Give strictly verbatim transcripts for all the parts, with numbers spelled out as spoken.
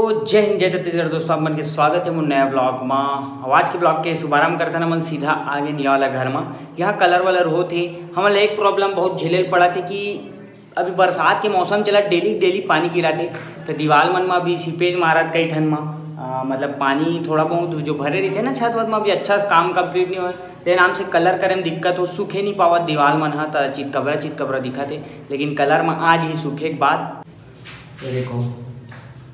तो जय हिंद, जय छत्तीसगढ़ दोस्तों, आप मन के स्वागत है मोर नया ब्लॉग मा। और आज के ब्लॉग के शुभारंभ करथन हमन सीधा आगे निया वाला घर मा। यहाँ कलर वलर होत हे, हमन ला एक प्रॉब्लम बहुत झेले ल पड़त हे कि अभी बरसात के मौसम चलत, डेली डेली पानी गिरत हे, तो दीवाल मन मा भी सीपेज मारत कई ठन मा, आ, मतलब पानी थोड़ा बहुत जो भरे रहिथे ना छत वत मा, भी अच्छा से काम कंप्लीट नहीं होय। ते नाम से कलर करे में दिक्कत हो, सूखे नहीं पावत दीवाल मन ह, त चितकबरा चितकबरा दिखत हे। लेकिन कलर मा आज ही सूखे के बाद ये देखो,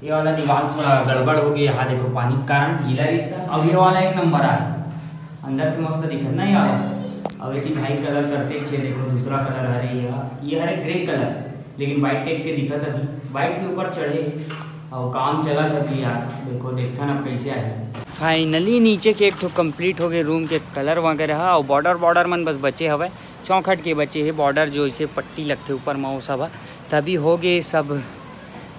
ये वाला दीवार थोड़ा गड़बड़ हो गया। यहाँ देखो, पानी के कारण गीला रिहिस था। अब ये वाला एक नंबर आ, अंदर से मस्त दिखत ना ये वाला। अब ये भाई कलर करते छे, देखो दूसरा कलर हरे, ये ह-, ये हरे ग्रे कलर, लेकिन व्हाइट टाइप के दिखत अभी, व्हाइट के ऊपर चढ़े और काम चलत अभी यार। देखो, देखथन अब कैसे आए। फाइनली नीचे के एक ठो कंप्लीट हो गए रूम के कलर वगैरह ह, और बॉर्डर, बॉर्डर मन बस बचे हवय, चौखट के बचे हे बॉर्डर, जो इसे पट्टी लगथे ऊपर मा, वो सब ह। तभी हो गए सब,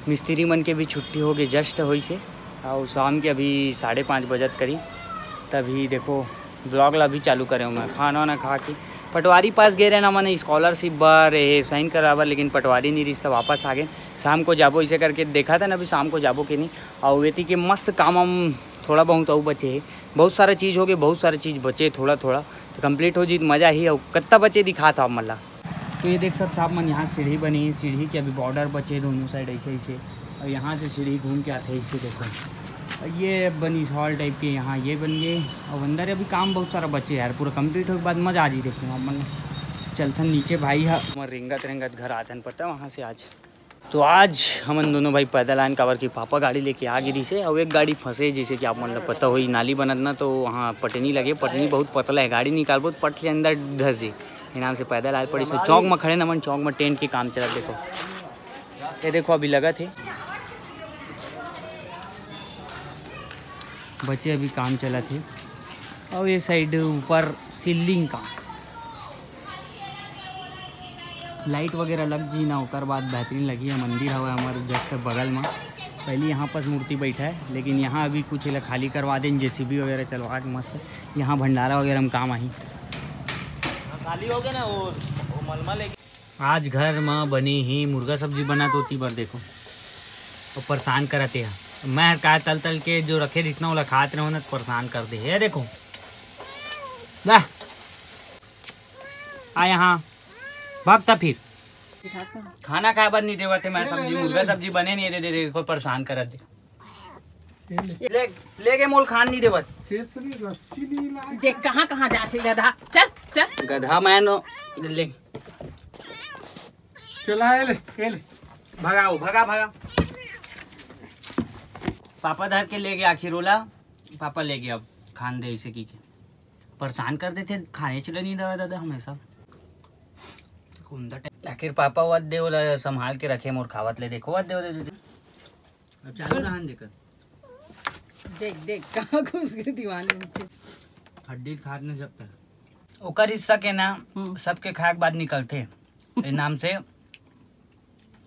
मिस्त्री मन के भी छुट्टी हो गए, जस्ट होइस हे। और शाम के अभी साढ़े पाँच बजत करी, तभी देखो ब्लॉग ला भी चालू करे हूँ मैं। खाना वाना खा के पटवारी पास गए रहना, मैंने स्कॉलरशिप बर ये साइन करा बर, लेकिन पटवारी नहीं रिहिस त वापस आ गए। शाम को जाबो, इसे करके देखा था ना, अभी शाम को जाबो कि नहीं। और वेती के मस्त काम हम थोड़ा बहुत अउ बचे हे, बहुत सारा चीज़ हो गए, बहुत सारा चीज़ बचे थोड़ा थोड़ा, तो कंप्लीट हो जी त मज़ा ही। और कत्ता बचे दिखा था आप मन ला। तो ये देख सकते हो आप मन, यहाँ सीढ़ी बनी है, सीढ़ी के अभी बॉर्डर बचे दोनों साइड ऐसे ऐसे, और यहाँ से सीढ़ी घूम के आते हैं, इसे देखो। और ये बनी हॉल टाइप के, यहाँ ये बन गए। और अंदर अभी काम बहुत सारा बचे यार, पूरा कंप्लीट होने के बाद मज़ा आ जी। देखो आप मन, चलथन नीचे भाई है, हमर रेंगत रेंगत घर आथन, पता वहाँ से आज। तो आज हमन दोनों भाई पैदल आयन, काबर कि पापा गाड़ी लेके आ गिरी से, और एक गाड़ी फंसे, जैसे कि आप मन ला पता होई, नाली बनत ना, तो वहाँ पटनी लगे, पटनी बहुत पतला है, गाड़ी निकालबो तो पट ले अंदर धस जी। ये नाम से पैदल आए पड़ी। सो चौक में खड़े न हमन, चौक में टेंट के काम चलत। देखो, ये देखो, अभी लगत हे, बचे अभी काम चलत हे। और ये साइड ऊपर सीलिंग का लाइट वगैरह लग जी ना, ओकर बाद बेहतरीन लगी है। मंदिर हवा हमारे जस्ट बगल में, पहले यहाँ पास मूर्ति बैठा है, लेकिन यहाँ अभी कुछ एला खाली करवा दें, जेसीबी वगैरह चलवा के मस्त यहाँ भंडारा वगैरह में काम आही। खाली हो गया ना वो, वो मलमा लेके। आज घर म बने ही मुर्गा सब्जी बनत होती बर देखो, अउ परेशान करत हे। मैं हर काय तल तल के जो रखे रिहिस ना, ओला खात रहूं ना, त परेशान कर दे हे। ये देखो, ला, आ यहाँ, भागता फिर। खाना खाए बर नहीं देवत हे, मैं सब्जी, मुर्गा सब्जी बने नहीं दे, दे, देखो, परेशान करत हे। ले, ले के मोल खान नहीं देवत। तेतरी रस्सी नहीं लाए। देख, कहाँ, कहाँ जाथे गधा। चल, चल। गधा मैं नो, ले। चला, ए ले, ए ले। भगाओ, भगा, भगा। पापा धर के ले गया आखिर ओला। पापा ले गया, अब खान दे इसे की के। परेशान कर देथे, खाने चले नहीं दवा दादा हमेशा। कुंदा टाइप। आखिर पापा वत दे ओला संभाल के रखे, मोर खावत ले देखो, वत दे, दे, दे, दे। अब चालू कहान देखत। देख, देख, कहाँ घुस गए दीवान में नीचे। हड्डी खात नहीं सकता। ओकर हिस्सा के ना, हम्म। सबके खाए के बाद निकलथे। ए नाम से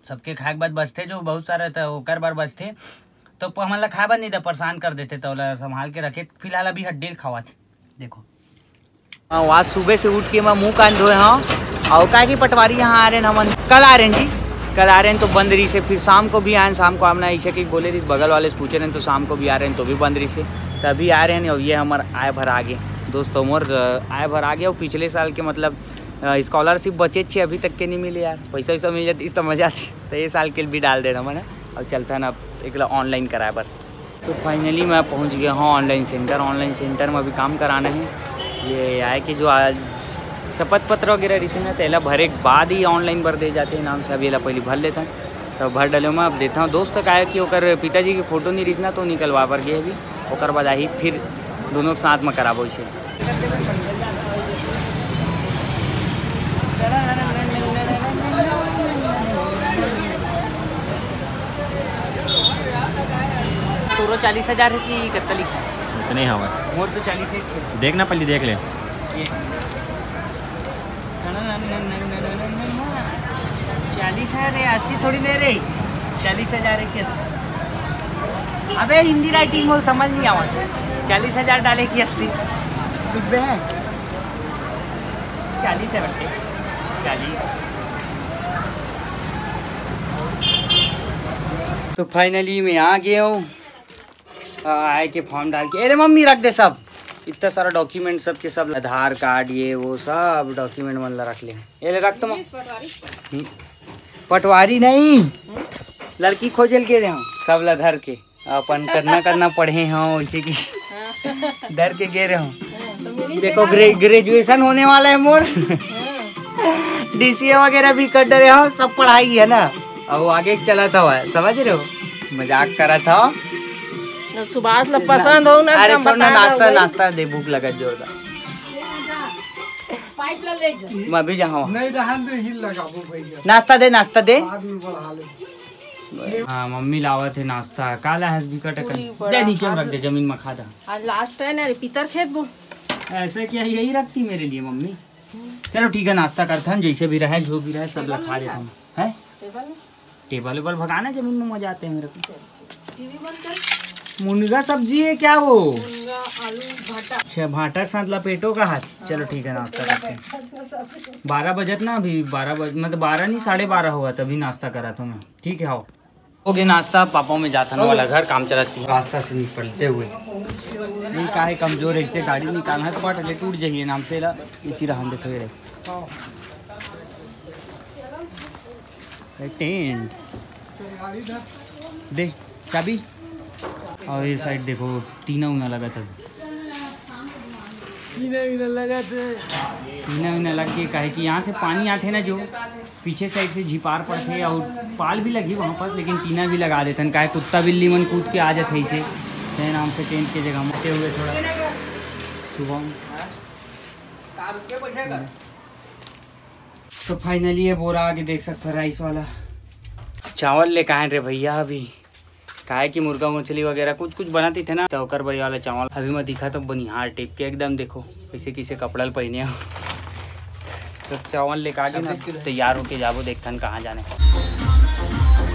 सबके खाए के बाद बचथे, जो बहुत सारा त ओकर बर बचथे। तो प-, हमन ला खाए बर नहीं दे, परेशान कर देथे, तो ओला संभाल के रखे। फिलहाल अभी हड्डी ल खावत हे। देखो। हाँ, आज सुबह से उठ के मैं मुंह कान धोए हंव। अउ काहे कि पटवारी यहाँ आ रहे हैं, हमन कल आ रहे हैं जी, कल आ रहे हैं तो बंद रहिसे, फिर शाम को भी आए हैं, शाम को हमने ऐसे कि बोले रहिस, बगल वाले से पूछे रहे हैं तो शाम को भी आ रहे हैं तो भी बंद रहिसे, तभी आ रहे हैं। और ये हमर आए भर आगे दोस्तों मोर, अ, आए भर आगे। और पिछले साल के मतलब स्कॉलरशिप बचे छे, अभी तक के नहीं मिले यार, पैसा वैसा मिल जाती तो मजा आती, तो ये साल के भी डाल देना मैंने। अब चलता ना एकला ऑनलाइन कराए बर। तो फाइनली मैं पहुंच गया हूं ऑनलाइन सेंटर। ऑनलाइन सेंटर में अभी काम कराना है। ये आए कि जो आज शपथ पत्र वगैरह रहिथे ना, तेला भरे के बाद ही ऑनलाइन बर दे जाथे नाम से। अभी एला पहले भर लेता हूं, तो भर डले मैं अब देता हूं। दोस्त का है कि ओकर पिताजी के फोटो नहीं रहिस ना, तो निकलवा बर गए अभी, ओकर बाद आही फिर दोनों के साथ में कराबो इसे। तोरो चालीस हजार है कि कत्ता लिखा? इतने ही हवा। मोर तो चालीस है, छे। देख ना, पहले देख ले। ये। चालीस है रे, अस्सी थोड़ी दे रे। चालीस हजार है कि अस्सी? अबे हिंदी राइटिंग वो समझ नहीं आवा। चालीस हजार डाले कि अस्सी? कुछ बे है? चालीस है बेटे, चालीस। तो फाइनली मैं आ गया हूँ। आए के फॉर्म डाल के, अरे मम्मी रख दे सब, इतना सारा डॉक्यूमेंट, सब के सब, आधार कार्ड, ये वो सब डॉक्यूमेंट मन ला रख ले। ये ले रख तो म-, हम्म। पटवारी नहीं, लड़की खोजे ल गे रहे हो, सब ला धर के अपन करना करना पढ़े हो, इसी की डर के गे रहे हो। देखो, ग्रे-, ग्रेजुएशन होने वाला है मोर। डीसीए वगैरह भी कर डरे हो, सब पढ़ाई है ना। और वो आगे चला था, हुआ है, समझ रहे हो? मजाक करा था। सुभाष ला पसंद हो ना, अरे एकदम छोड़ ना, बता दो नाश्ता, भाई। नाश्ता दे, भूख लगा जोरदार। पाइप ला ले जा। मैं भी जाऊँ। नहीं रहन दे, हिल लगाबो भैया। नाश्ता दे, नाश्ता दे। बाद में बढ़ा ले। हाँ, मम्मी लावत है नाश्ता। का ला हस बिकट अकन? पूरी बड़ा दे, नीचे में रख दे, जमीन में खा दा। आज लास्ट है ना, पितर खेत बो। ऐसे क्या, यही रखती मेरे लिए मम्मी? चलो ठीक है, नाश्ता करथन, जैसे भी रहे, जो भी रहे, सब ला खा देता हूँ। हैं? टेबल में? टेबल वेबल भगाना, जमीन में मजा आते हैं मेरे को। टीवी बंद कर। मुनगा सब्जी है क्या वो? मुनगा, आलू, भाटा। अच्छा, भाटा के साथ लपेटो का हाथ। चलो ठीक है, नाश्ता करते हैं। बारह बजत ना अभी, बारह बज, मतलब बारह नहीं, साढ़े बारह हुआ तभी नाश्ता करा था मैं। ठीक है, आओ। हो गया नाश्ता, पापा में जाथन वाला घर, काम चलत ही। रास्ता से निकलते हुए ये काहे कमजोर है, इसे गाड़ी निकालना है तो बाट ले टूट जाइए नाम से ला, इसी रहन दे सवेरे। टेंट दे चाबी। और ये साइड देखो, टीना उना लगा था। टीना उना लगा थे। टीना उना लग के, काहे कि यहाँ से पानी आथे ना, जो पीछे साइड से झिपार पड़थे और पाल भी लगी वहाँ पास, लेकिन टीना भी लगा देथन, काहे कुत्ता बिल्ली मन कूद के आ जाथे इसे। तेन नाम से टेंट के जगह मते हुए थोड़ा सुबह। तो फाइनली ये बोरा आगे देख सकते हो, राइस वाला। चावल लेके आए रे भैया अभी, काहे कि मुर्गा मछली वगैरह कुछ कुछ बनाती थे ना, तो ओकर बर ये वाला चावल अभी मैं दिखा तो बनिहार टाइप के एकदम, देखो कैसे किसे कपड़ा ल पहने हो। तो चावल लेके आगे ना, तैयार होके जाबो, देखथन कहाँ जाने।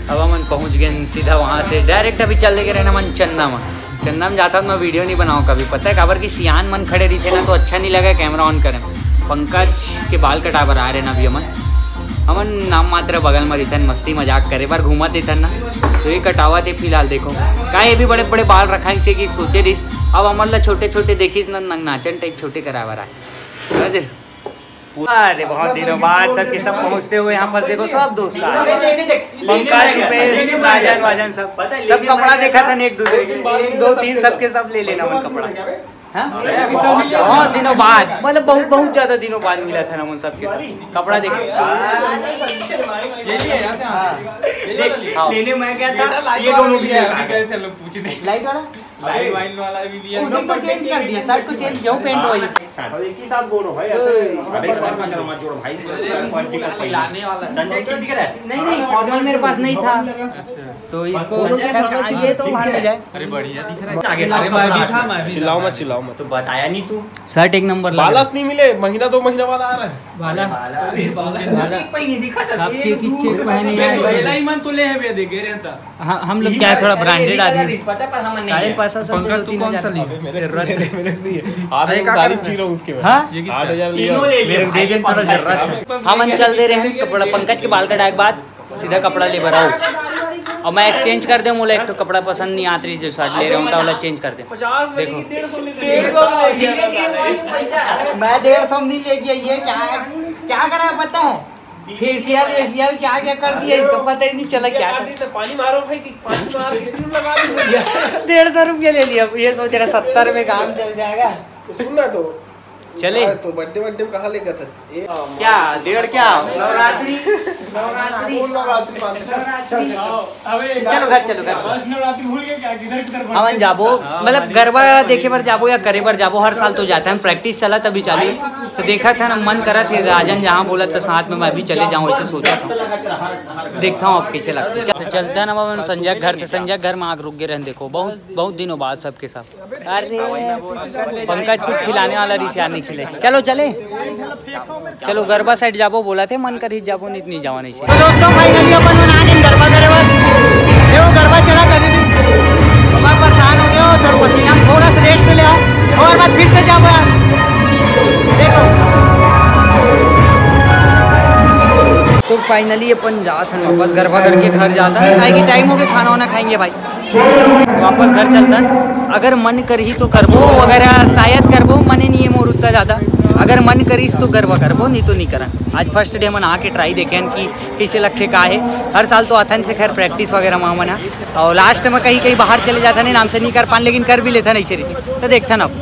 अब हमन पहुँच गए सीधा वहाँ से, डायरेक्ट अभी चल देके रहना मन चंदा में। चंदा में जाता तो मैं वीडियो नहीं बनाऊँ कभी, पता है काबर कि सियान मन खड़े रहिथे ना, तो अच्छा नहीं लगे कैमरा ऑन करे। पंकज के बाल कटाए बर आए रहे ना अभी हमन। हमन नाम मात्र बगल में रहिथन, मस्ती मजाक करे बर घूमत रहिथन ना, तो ये कटावत हे फिलहाल। देखो का ये भी बड़े बड़े बाल रखाइस हे कि सोचे रहिस, अब हमन ला छोटे छोटे देखिस ना, नंग नाचन टाइप छोटे कराए बर आए। समझ रहे? अरे बहुत दिनों बाद सबके सब पहुँचते हुए यहाँ पर देखो, सब दोस्त आ गए। पंकज, रुपेश, साजन वाजन सब, सब कपड़ा देखा था ना एक दूसरे के, दो तीन सबके सब ले लेना मन कपड़ा। हाँ? बहुत दिनों बाद, मतलब बहुत बहुत ज्यादा दिनों बाद मिला था ना उन सबके साथ। कपड़ा देखे। ये भी है, यहाँ से, हाँ। हाँ। लेने मैं गया था, ये दोनों भी लेने गए थे लोग पूछने। लाइट वाला? लाइट वाइन वाला भी लिया। उसी को चेंज कर दिया, शर्ट को चेंज किया, वो पैंट वही। अच्छा, तो एक ही साथ बोलो भाई, ऐसे अबे, घर का चलो मत जोड़ो भाई, सरपंच जी का सही। लाने वाला। संजय ठीक दिख रहा है? नहीं, नहीं, फॉर्मल मेरे पास नहीं था। अच्छा। तो इसको ये तो बाहर में जाए। अरे बढ़िया दिख रहा है। आगे अरे सामने मैं भी था, मैं भी चिल्लाओ था। मत, चिल्लाओ मत। तो बताया नहीं तू। शर्ट एक नंबर लग रहा है। बालस नहीं मिले, महीना दो महीना बाद आ रहा है। बाला। बाला। बाला। सब चेक ही चेक पहने हैं। पहला ही मन तो ले है बे, दे गे रहता। हाँ, हम लोग क्या है, थोड़ा ब्रांडेड आदमी। पता पर हम नहीं काहे है। पैसा सब दे पंकज, दो, तू तीन कौन हजार। सा ली? अबे मेरे को दे, मेरे को नहीं है। आठ हजार तारीफ जी रहा हूँ उसके बाद। हाँ? आठ हजार लिया। तीनों ले लियो। मेरे को दे दे, थोड़ा जरूरत है। हम चल दे रहे हैं कपड़ा, पंकज के बाल कटाए के बाद सीधा कपड़ा ले बर आओ। और मैं एक्सचेंज कर दे, मोला एक ठो कपड़ा पसंद नहीं आत रही, जो शर्ट ले रहे हूँ, तो वाला चेंज कर दे। पचास में देखो। लेकिन डेढ़ सौ ले रहे हैं। मैं डेढ़ सौ में नहीं ले गया, ये क्या है? क्या करा है पता है? फेशियल वेशियल क्या क्या कर दिया, इसको पता ही नहीं चला क्या कर दिया। पानी मारो भाई, कि पानी मार के क्यों लगा रहे हो? डेढ़ सौ रुपये ले लिया, ये सोच रहा सत्तर में काम चल जाएगा। तो सुन ना तो। चले। हाँ, तो बर्थडे बर्थडे में कहाँ लेकर था? ए, क्या? डेढ़ क्या? नवरात्रि। नवरात्रि। वो नवरात्रि मानते हैं। नवरात्रि। चलो घर, चलो घर। नवरात्रि भूल गए क्या? किधर किधर हमन जाबो, मतलब गरबा देखे बर जाबो या करे बर जाबो, हर साल तो जाते हैं। प्रैक्टिस चला तभी चालू, तो देखा था ना, मन करा थे राजन जहाँ बोला तो साथ में मैं भी चले जाऊँ, ऐसे सोचा था। देखता हूँ अब कैसे लगता है। तो चलते हैं ना बाबा संजय घर से, संजय घर में आग रुक गए रहन। देखो बहुत बहुत दिनों बाद सबके सब। अरे पंकज कुछ खिलाने वाला रिश्ता नहीं खिले। चलो चले, चलो गरबा साइड जाबो, बोला थे मन कर ही जाबो, नहीं नहीं जावा नहीं से। तो दोस्तों फाइनली अपन मन आ गए गरबा करे बर। देखो गरबा चला तभी भी मैं परेशान हो गया हूँ, थोड़ा पसीना में थोड़ा सा रेस्ट ले आओ और बाद फिर से जाबो यार। देखो तो फाइनली अपन जात हन वापस गरबा करके घर जाता है, काहे कि टाइम हो गया, खाना वाना खाएंगे भाई। तो वापस घर चलता है। अगर मन करही तो करबो, अगर शायद करबो, मने नहीं है मोर उतना ज्यादा। अगर मन करिस तो गरबा करबो, नहीं तो नहीं करन। आज फर्स्ट डे मन आके ट्राई देखेन कि कैसे लगथे, का है। हर साल तो आथन से खैर प्रैक्टिस वगैरह मा मन ह, और लास्ट में कहीं कहीं बाहर चले जाथन, नाम से नहीं कर पान, लेकिन कर भी लेथन ऐसे रीति। तो देखथन अब।